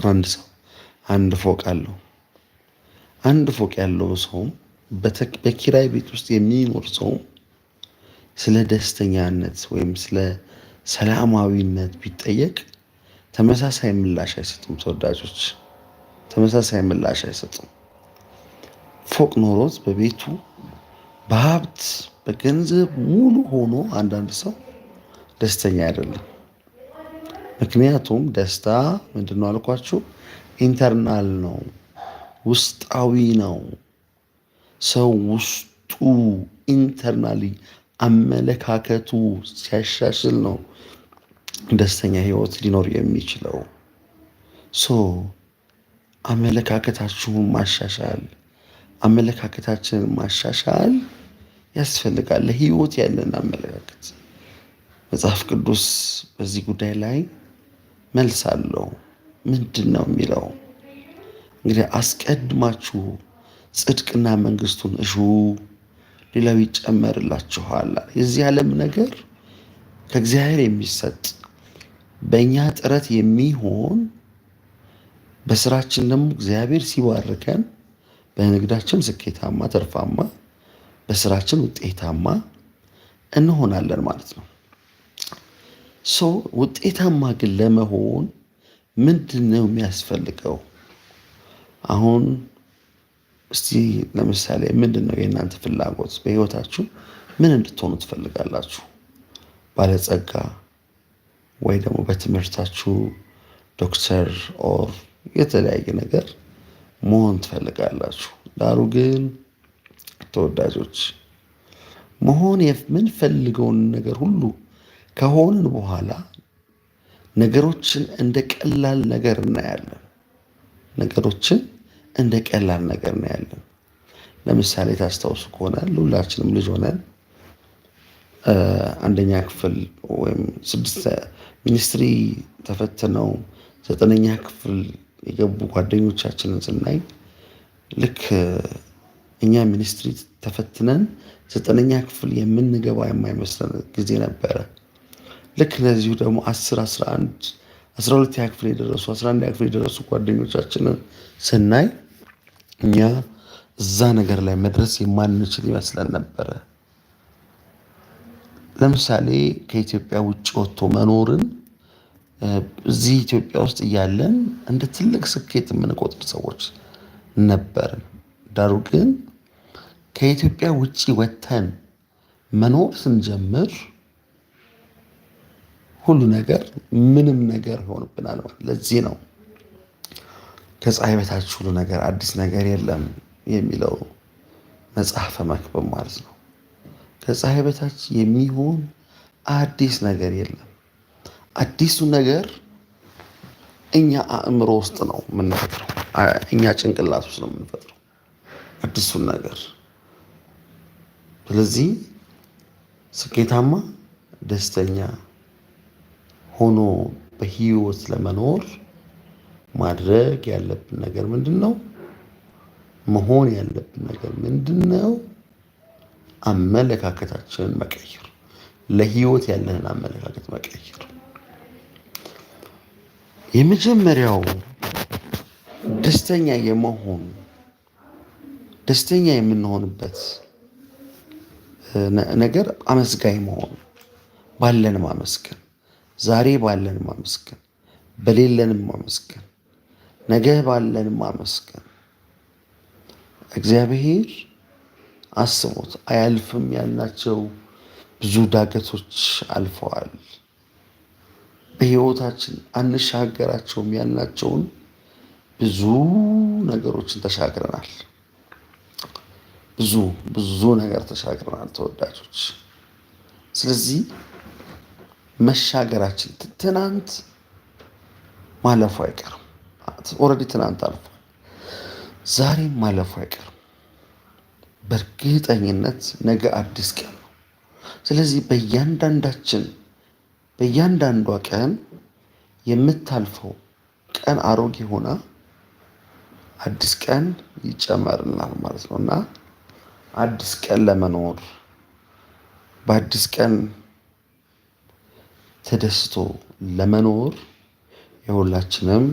አንድ ሰው አንድ ፎቅ አለው። አንድ ፎቅ ያለው ሰውም በኪራይ ቤት ውስጥ የሚኖር ሰውም ስለ ደስተኛነት ወይም ስለ ሰላማዊነት ቢጠየቅ ተመሳሳይ ምላሽ አይሰጡም። ተወዳጆች፣ ተመሳሳይ ምላሽ አይሰጡም። ፎቅ ኖሮት በቤቱ በሀብት በገንዘብ ሙሉ ሆኖ አንዳንድ ሰው ደስተኛ አይደለም። ምክንያቱም ደስታ ምንድን ነው አልኳችሁ? Internal ነው፣ ውስጣዊ ነው። ሰው ውስጡ internally አመለካከቱ ሲያሻሽል ነው ደስተኛ ህይወት ሊኖር የሚችለው። So አመለካከታችሁን ማሻሻል፣ አመለካከታችንን ማሻሻል ያስፈልጋል። ለህይወት ያለን አመለካከት መጽሐፍ ቅዱስ በዚህ ጉዳይ ላይ መልስ አለው። ምንድን ነው የሚለው? እንግዲህ አስቀድማችሁ ጽድቅና መንግስቱን እሹ፣ ሌላው ይጨመርላችኋል። የዚህ ዓለም ነገር ከእግዚአብሔር የሚሰጥ፣ በእኛ ጥረት የሚሆን፣ በስራችን ደግሞ እግዚአብሔር ሲባርከን በንግዳችን ስኬታማ፣ ትርፋማ፣ በስራችን ውጤታማ እንሆናለን ማለት ነው። So ውጤታማ ግን ለመሆን ምንድን ነው የሚያስፈልገው? አሁን እስቲ ለምሳሌ ምንድን ነው የእናንተ ፍላጎት? በህይወታችሁ ምን እንድትሆኑ ትፈልጋላችሁ? ባለጸጋ ወይ ደግሞ በትምህርታችሁ ዶክተር or የተለያየ ነገር መሆን ትፈልጋላችሁ። ዳሩ ግን ተወዳጆች፣ መሆን የምንፈልገውን ነገር ሁሉ ከሆንን በኋላ ነገሮችን እንደ ቀላል ነገር እናያለን። ነገሮችን እንደ ቀላል ነገር እናያለን። ለምሳሌ ታስታውሱ ከሆነ ሁላችንም ልጅ ሆነን አንደኛ ክፍል ወይም ስድስት ሚኒስትሪ ተፈትነው ዘጠነኛ ክፍል የገቡ ጓደኞቻችንን ስናይ ልክ እኛ ሚኒስትሪ ተፈትነን ዘጠነኛ ክፍል የምንገባ የማይመስለን ጊዜ ነበረ። ልክ እነዚሁ ደግሞ 10፣ 11፣ 12ኛ ክፍል የደረሱ፣ 11ኛ ክፍል የደረሱ ጓደኞቻችንን ስናይ እኛ እዛ ነገር ላይ መድረስ የማንችል ይመስለን ነበረ። ለምሳሌ ከኢትዮጵያ ውጭ ወጥቶ መኖርን እዚህ ኢትዮጵያ ውስጥ እያለን እንደ ትልቅ ስኬት የምንቆጥር ሰዎች ነበርን። ዳሩ ግን ከኢትዮጵያ ውጭ ወጥተን መኖር ስንጀምር ሁሉ ነገር ምንም ነገር ይሆንብናል። ለዚህ ነው ከፀሐይ በታች ሁሉ ነገር አዲስ ነገር የለም የሚለው መጽሐፈ መክብብ ማለት ነው። ከፀሐይ በታች የሚሆን አዲስ ነገር የለም። አዲሱ ነገር እኛ አእምሮ ውስጥ ነው የምንፈጥረው። እኛ ጭንቅላት ውስጥ ነው የምንፈጥረው አዲሱን ነገር። ስለዚህ ስኬታማ፣ ደስተኛ ሆኖ በህይወት ለመኖር ማድረግ ያለብን ነገር ምንድን ነው? መሆን ያለብን ነገር ምንድን ነው? አመለካከታችንን መቀየር፣ ለህይወት ያለንን አመለካከት መቀየር። የመጀመሪያው ደስተኛ የመሆን፣ ደስተኛ የምንሆንበት ነገር አመስጋኝ መሆን፣ ባለን ማመስገን፣ ዛሬ ባለን ማመስገን፣ በሌለንም ማመስገን፣ ነገ ባለን ማመስገን። እግዚአብሔር አስቦት አያልፍም ያልናቸው ብዙ ዳገቶች አልፈዋል። በህይወታችን አንሻገራቸውም ያልናቸውን ብዙ ነገሮችን ተሻግረናል። ብዙ ብዙ ነገር ተሻግረናል ተወዳጆች። ስለዚህ መሻገራችን፣ ትናንት ማለፉ አይቀርም። Already ትናንት አልፏል። ዛሬም ማለፉ አይቀርም። በእርግጠኝነት ነገ አዲስ ቀን ነው። ስለዚህ በእያንዳንዳችን በእያንዳንዷ ቀን የምታልፈው ቀን አሮጌ ሆና አዲስ ቀን ይጨመርልናል ማለት ነው። እና አዲስ ቀን ለመኖር፣ በአዲስ ቀን ተደስቶ ለመኖር የሁላችንም